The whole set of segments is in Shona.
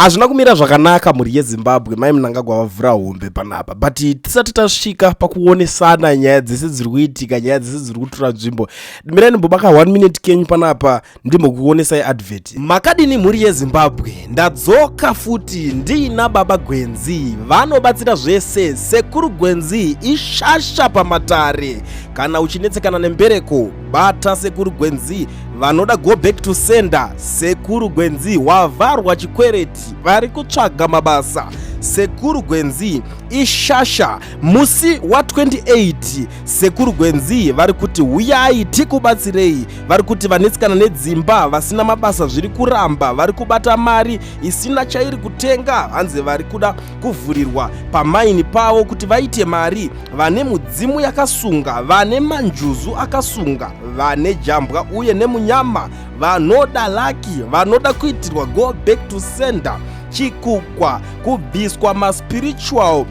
Hazvina kumira zvakanaka mhuri yeZimbabwe. Mai Mnangagwa vavhura hombe panapa, but tisati tasvika pakuonesana nyaya dzese dziri kuitika, nyaya dzese dziri kutora nzvimbo, mirai ndimbobaka 1 minute kenyu panapa ndimbokuonesai advert. Makadini mhuri yeZimbabwe? Ndadzoka futi ndiina Baba Gwenzi vanobatsira zvese. Sekuru Gwenzi ishasha pamatare. Kana uchinetsekana nembereko, bata Sekuru Gwenzi. Vanoda go back to sender, Sekuru Gwenzi. Wavharwa chikwereti, vari kutsvaga mabasa, Sekuru Gwenzi ishasha. Musi wa28 Sekuru Gwenzi vari kuti huyai tikubatsirei. Vari kuti vanetsekana nedzimba, vasina mabasa, zviri kuramba, vari kubata mari isina chairi kutenga, hanzi vari kuda kuvhurirwa pamaini pavo kuti vaite mari, vane mudzimu yakasunga, vane manjuzu akasunga, vane jambwa uye nemunyama, vanoda lucky, vanoda kuitirwa go back to sender, chikukwa, kubviswa maspiritual,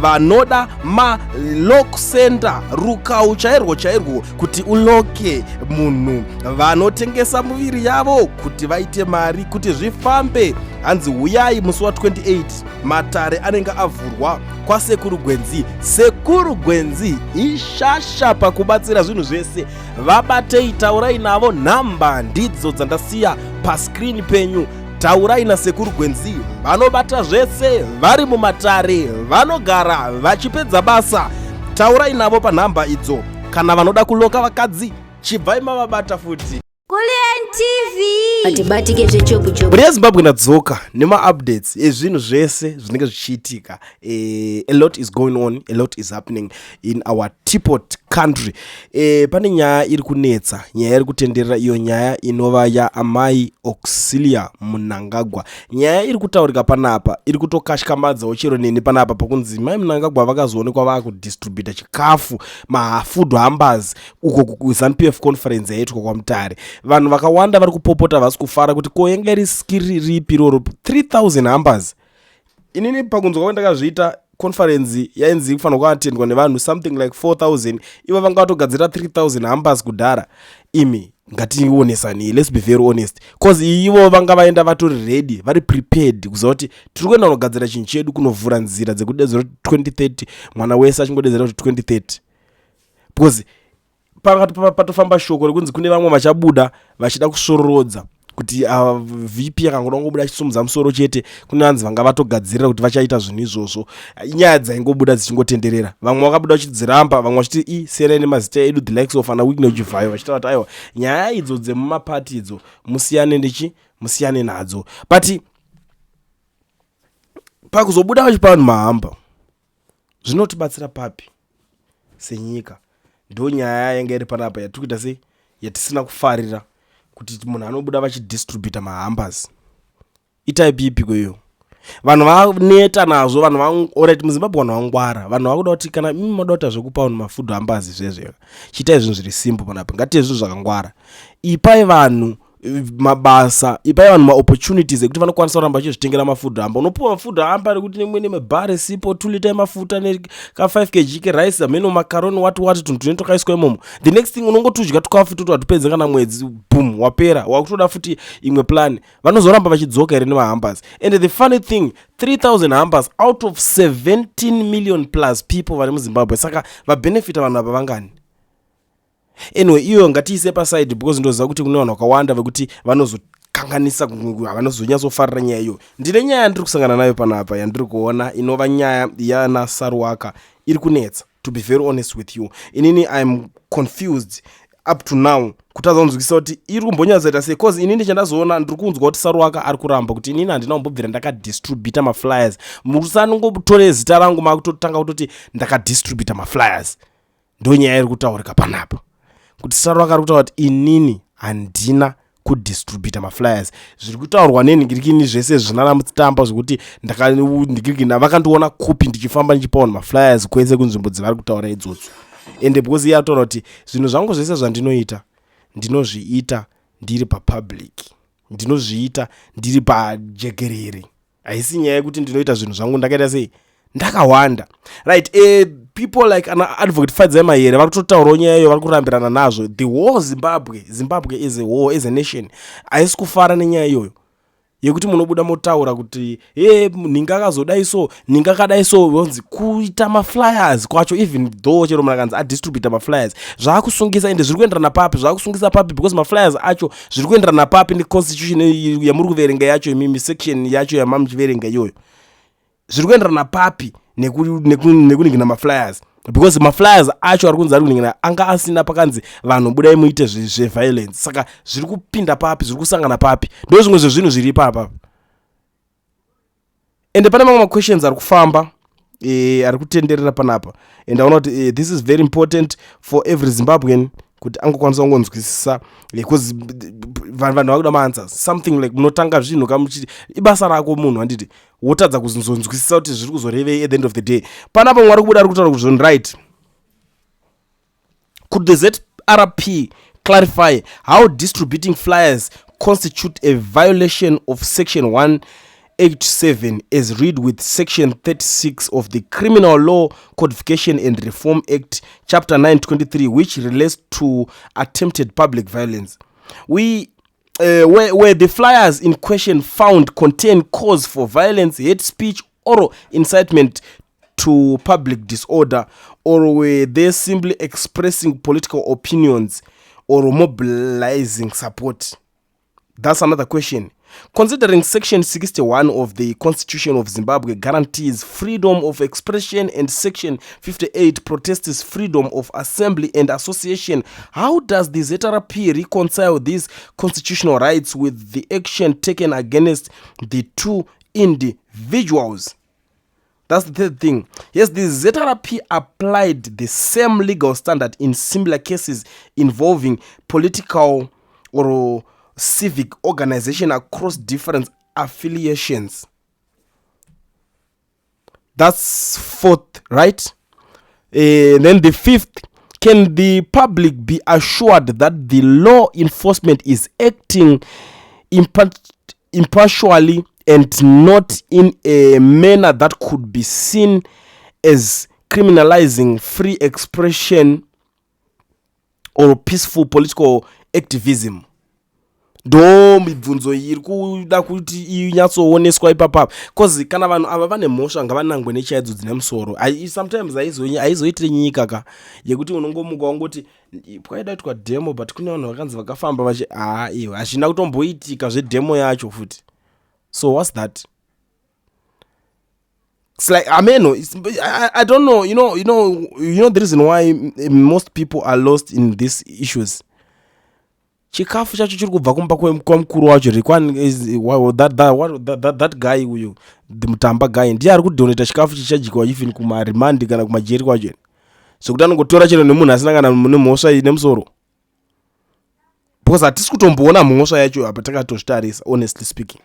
vanoda malock center, rukau chairwo chairwo kuti uloke munhu, vanotengesa muviri yavo kuti vaite mari kuti zvifambe, hanzi huyai musi wa28, matare anenge avhurwa kwaSekuru Gwenzi. Sekuru Gwenzi ishasha pakubatsira zvinhu zvese. Vabatei, taurai navo, nhamba ndidzo dzandasiya pascreen penyu. Taurai naSekuru Gwenzi, vanobata zvese, vari mumatare, vanogara vachipedza basa. Taurai navo panhamba idzo. Kana vanoda kuloka vakadzi, chibvai mavabata futi. Kulian TV. Atibatike zvechopu chopu. Mhuri yeZimbabwe, ndadzoka nemaupdates ezvinhu zvese zvinenge zvichiitika. A lot is going on, a lot is happening in our teapot country. Pane nyaya iri kunetsa, nyaya iri kutenderera, iyo nyaya inova yaAmai Auxilia Mnangagwa. Nyaya iri kutaurika panapa iri kutokashyamadzawo chero neni panapa, pakunzi Mai Mnangagwa vakazoonekwa vakudistributa chikafu, mafood hampers, uko kuZANU PF conference yaitwa kwaMutare. Vanhu vakawanda vari kupopota, vasi kufara kuti ko yanga iri skiri ripi iroro, 3000 hampers? Inini pakunzwa kwandakazviita, conference yainzi kufanira kuatendwa nevanhu something like 4000, ivo vanga vatogadzira 3000 hampers kudhara. Imi, ngationesani, let's be very honest, cause ivo vanga vaenda vatori ready, vari prepared kuziva kuti tiri kuenda kunogadzira chinhu chedu, kunovhura nzira dzekudedzera kuti 2030, mwana wese achingodedzera kuti 2030, because pakati patofamba shoko rekunzi kune vamwe vachabuda vachida kusvororodza kuti VP akangoda kungobuda achisumudza musoro chete, kune vanzi vanga vatogadzirira kuti vachaita zvinhu izvozvo. Inyaya dzaingobuda dzichingotenderera, vamwe vakabuda vachidziramba, vamwe vachiti i siyanai nemazita edu, the likes of ana Wicknell Chivayo, vachitaura kuti aiwa, nyaya idzo dzemumapati idzo musiyane nechi musiyane nadzo. But pakuzobuda vachipa vanhu mahamper, zvinotibatsira papi senyika? Ndo nyaya yanga iri panapa yatiri kuita sei, yatisina kufarira, kuti munhu anobuda vachidistributa mahampers, itype ipiko iyo? Vanhu vaneta nazvo. Vanhu, alright, muZimbabwe vanhu vangwara. Vanhu vakuda kuti kana imi mada kuita zvekupa vanhu mafood hampers zvezve, chiitai zvinhu zviri simple panapa. Ngatiite zvinhu zvakangwara. Ipai vanhu mabasa, ipai vanhu maopportunities ekuti vanokwanisa kuramba vachizvitengera mafood hamper. Unopiwa mafood hamper rekuti nemwe nemebhare sipo, 2 lita emafuta, neka5 kg kerice, ameno macaroni, what what, tunhu tunenge twakaiswa imomo. The next thing, unongotudya tukafu toto, hatupedze kana mwedzi, boom, wapera, wakutoda futi imwe plan. Vanozoramba vachidzoka here nemahampers? And the funny thing, 3000 hampers out of 17 million plus people vari muZimbabwe. Saka vabenefita vanhu ava vangani? Anyway, iyo ngatiise paside, because ndoziva kuti kune vanhu vakawanda vekuti vanozokanganisa, vanozonyatsofarira nyaya iyoyo. Ndine nyaya yandiri kusangana nayo panapa, yandiri kuona, inova nyaya yana Saruwaka iri kunetsa. To be very honest with you, inini I'm confused up to now, kutadza kunzwisisa kuti iri kumbonyatsoita sei, cause inini chandazoona, ndiri kunzwa kuti Saruwaka ari kuramba kuti inini handina kumbobvira ndakadistributa maflyers. Musanongotore zita rangu makutotanga kutoti ndakadistributa maflyers. Ndo nyaya iri kutaurika panapa, kuti Saruwaka ari kutaura kuti inini handina kudistributa maflyers. Zviri kutaurwa nenhingirikini zvese zvinana mutamba zvekuti ndakandhingirikini, vakandiona kupi ndichifamba ndichipa vanhu maflyers kwese kunzvimbo dzavari kutaura idzodzo? Ende because iye ataura kuti zvinhu zvangu zvese zvandinoita, ndinozviita ndiri papublic, ndinozviita ndiri pajekerere, haisi nyaya yekuti ndinoita zvinhu zvangu ndakaita sei, ndakawanda. Right, people like ana Advocate Fadzai Mahere vari kutotaurawo nyaya iyo, vari kurambirana nazvo. The whole Zimbabwe, Zimbabwe as a whole, as a nation, haisi kufara nenyaya iyoyo. Yekuti munobuda motaura kuti e nhinga akazodai so, nhinga akadai so, vonzi kuita maflyers kwacho, even though chero munhu akanzi adistributa maflyers, zvaakusungisa. Ende zviri kuenderana papi? Zvaakusungisa papi? Because maflyers acho zviri kuenderana papi neconstitution yamuri kuverenga yacho imimi? Section yacho yamamuchiverenga iyoyo zviri kuenderana papi nekuningina maflyers? Because maflyers acho ari kunzi ari kuningina anga asina pakanzi vanhu budai muite zveviolence. Saka zviri kupinda papi? Zviri kusangana papi? Ndo zvimwe zvezvinhu zviri ipapa. Ende pane mamwe maquestions ari kufamba, ari kutenderera panapa, and aona kuti this is very important for every Zimbabwean kuti angokwanisa kungonzwisisa, because vanhu vakuda maanswers. Something like munotanga zvinhu kamuchiti ibasa rako munhu, handiti? Wotadza kuzonzwisisa kuti zviri kuzorevei at the end of the day. Panapa mwari kubuda ari kutaura kuti zvoni, right, could the ZRP clarify how distributing flyers constitute a violation of section 187 as read with section 36 of the Criminal Law Codification and Reform Act, chapter 923, which relates to attempted public violence? We where the flyers in question found contain cause for violence, hate speech or incitement to public disorder, or were they simply expressing political opinions or mobilizing support? That's another question. Considering section 61 of the Constitution of Zimbabwe guarantees freedom of expression and section 58 protects freedom of assembly and association, how does the ZRP reconcile these constitutional rights with the action taken against the two individuals? That's the third thing. Yes, the ZRP applied the same legal standard in similar cases involving political or civic organization across different affiliations? That's fourth, right? Then the fifth, can the public be assured that the law enforcement is acting impartially and not in a manner that could be seen as criminalizing free expression or peaceful political activism? Ndo mibvunzo iri kuda kuti inyatsooneswa ipapapa, 'cause kana vanhu ava vane mhosva, ngavanangwe nechaidzo dzine musoro. Sometimes haizoitire nyika ka yekuti unongomuka wangoti kwaida kuitwa demo, but kune vanhu vakanzi vakafamba vachi, haa, iwe, hazvina kutomboitika zvedemo yacho futi. So what's that? It's like ameno, I don't know. You know the reason why most people are lost in these issues, chikafu chacho chiri kubva kumba kwamukuru wacho that guy uyu, the Mutamba guy, ndiye ari kudonata chikafu chichadyiwa even kumarimandi kana kumajeri kwacho, zvekuti anongotora chero nemunhu asina kana nemhosva nemusoro, because hatisi kutomboona mhosva yacho apa takatozvitarisa. Honestly speaking,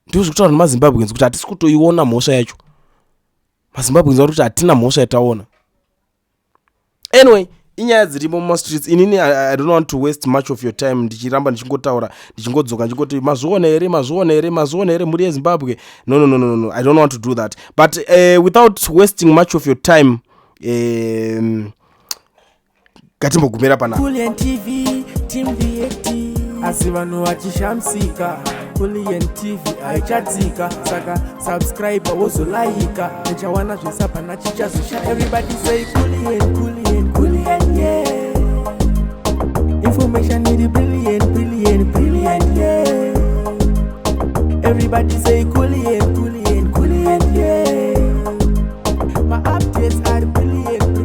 ndizvo zvekutaura nemaZimbabweans kuti hatisi kutoiona mhosva yacho. MaZimbabweans vari kuti hatina mhosva yataona. Anyway, inyaya dzirimo mumastreets. Inini I don't want to waste much of your time ndichiramba ndichingotaura, ndichingodzoka ndichingoti mazviona here, mazviona here, mazviona here, mhuri yeZimbabwe? No, no, no, no, no, I don't want to do that. But without wasting much of your time, ngatimbogumira panapa. Kulian TV, Team VAT, asi vanhu vachishamisika, Kulian TV haichatsika. Saka subscribe, wozolaika, nechawana zvesapana chichazosha. Everybody say Kulian, Kulian, Kulian, yeah. Information iri brilliant, brilliant, brilliant, yeah. Everybody say Kulian, Kulian, Kulian, yeah. My updates are brilliant.